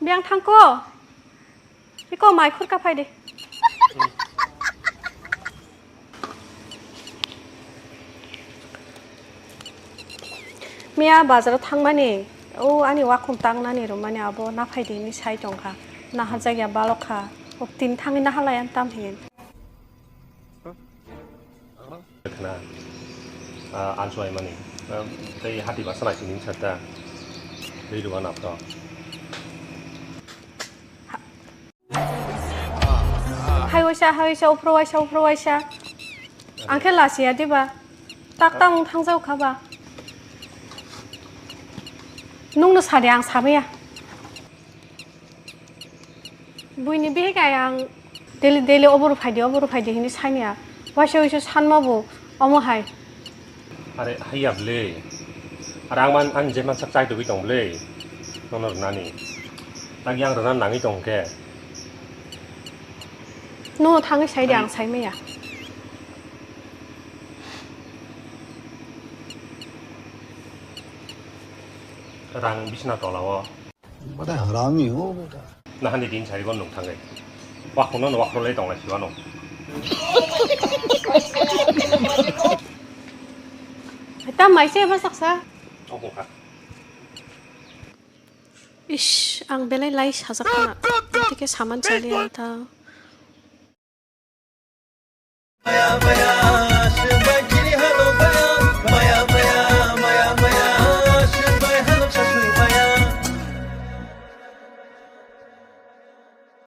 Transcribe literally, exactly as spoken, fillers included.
Biyang thangko. Iko mai khurka phai di. Miya bazaro thangmani, o ani wakhung tangnani rwmani abo naphai di hinwi sai tongkha. Naharjakya balokha. O tini thangwi naharlaiya tam hin. Khna, ah, ansuaimani, ah, tei hati basa nai sini sa ta, tei rwna to. Hai waisa, hai waisa, uphro waisa, uphro waisa. Ang khe lasiya diba? Tak tamung thangjao kha ba? Nungno sadi ang sabiya. Buini bihik ai ang daily, daily oboru phaidi, oboru phaidi hinwi sanya. Waisa waisa sanma bo omo hai. Are haiya bwle. Are ang man, ang je mansak chai togwi tong bwle. Nono rwnani. Lagi ang rwna nangwi tong khe. Nono thangwi saidi ang saimaya. Rang bisna tola o. बड़ा हरामी हो बेटा। Nahani din sari gon nung thangai. Wah, kono no wah, role tong lai siwano. Tam mai se ba saksa. Oho ha. Ish, ang belai lai sajak khana. Tike saman chali ta.